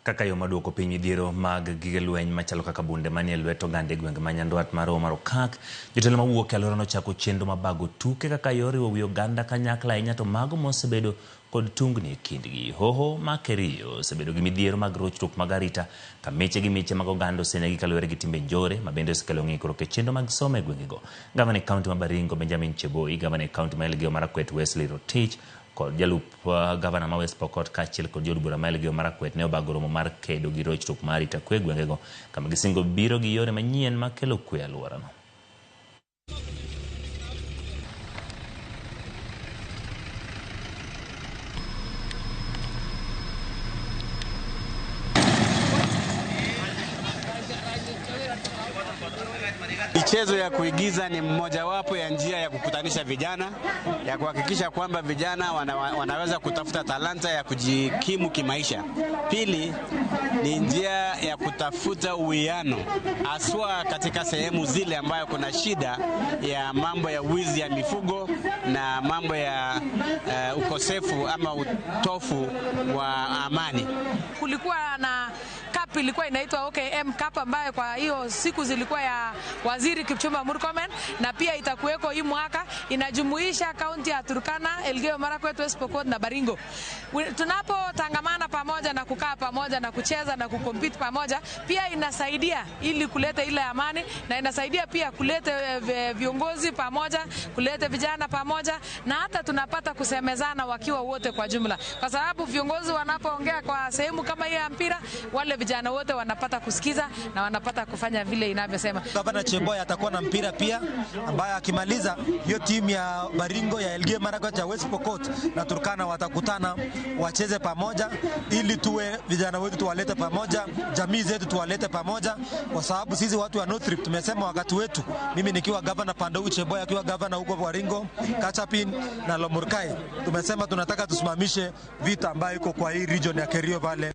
Kaka yo maduoko piny midhiero mag gige lweny machalo kaka bunde manie lwet oganda e gwenge ma Nyandwat mar Omar Okak, jotelo mawuok e alworano ochako chenro mar bago tuke kaka yor riwo wi oganda kanyakla ahinya to mago mosebedo kod tungni e kindgi. Hoho ma Kerio osebedo gi midhiero mag rochruok mag arita ka miche gi miche mag oganda osenegi kaluwore gi timbe njore ma bende osekelo ng'ikruok e chenro mag somo e gwengego. Gavana e kaunti ma Baringo Benjamin Cheboi, gavana e kaunti ma Elgeyo Marakwet Wesley Rotich kod jalup gavana ma West Pokot kaachiel kod jood bura ma Elgeyo Marakwet ne obago romo mar kedo gi rochruok mar arita kwe e gwengego kama gisingo biro gi yore manyien mag kelo kwe e alworano. Michezo ya kuigiza ni mmojawapo ya njia ya kukutanisha vijana, ya kuhakikisha kwamba vijana wanaweza kutafuta talanta ya kujikimu kimaisha. Pili ni njia ya kutafuta uwiano, haswa katika sehemu zile ambayo kuna shida ya mambo ya wizi ya mifugo na mambo ya ukosefu ama utofu wa amani. Kulikuwa na cup ilikuwa inaitwa OKM Cup ambayo kwa hiyo siku zilikuwa ya Waziri Kipchumba Murkomen, na pia itakuweko hii mwaka. Inajumuisha kaunti ya Turkana, Elgeyo Marakwet, West Pokot na Baringo. Tunapotangamana pamoja na kukaa pamoja na kucheza na kucompete pamoja, pia inasaidia ili kuleta ile amani, na inasaidia pia kuleta viongozi pamoja, kuleta vijana pamoja, na hata tunapata kusemezana wakiwa wote kwa jumla, kwa sababu viongozi wanapoongea kwa sehemu kama hiyo ya mpira, wale vijana wote wanapata kusikiza na wanapata kufanya vile inavyosema. Gavana Cheboi atakuwa na mpira pia, ambaye akimaliza hiyo timu ya Baringo, ya Elgeyo Marakwet, ya West Pokot na Turkana watakutana wacheze pamoja, ili tuwe vijana wetu tuwalete pamoja, jamii zetu tuwalete pamoja, kwa sababu sisi watu wa North Rift tumesema wakati wetu, mimi nikiwa gavana Pandou, Cheboi akiwa gavana huko Baringo, Kachapin na Lomurkai, tumesema tunataka tusimamishe vita ambayo iko kwa hii region ya Kerio Valley.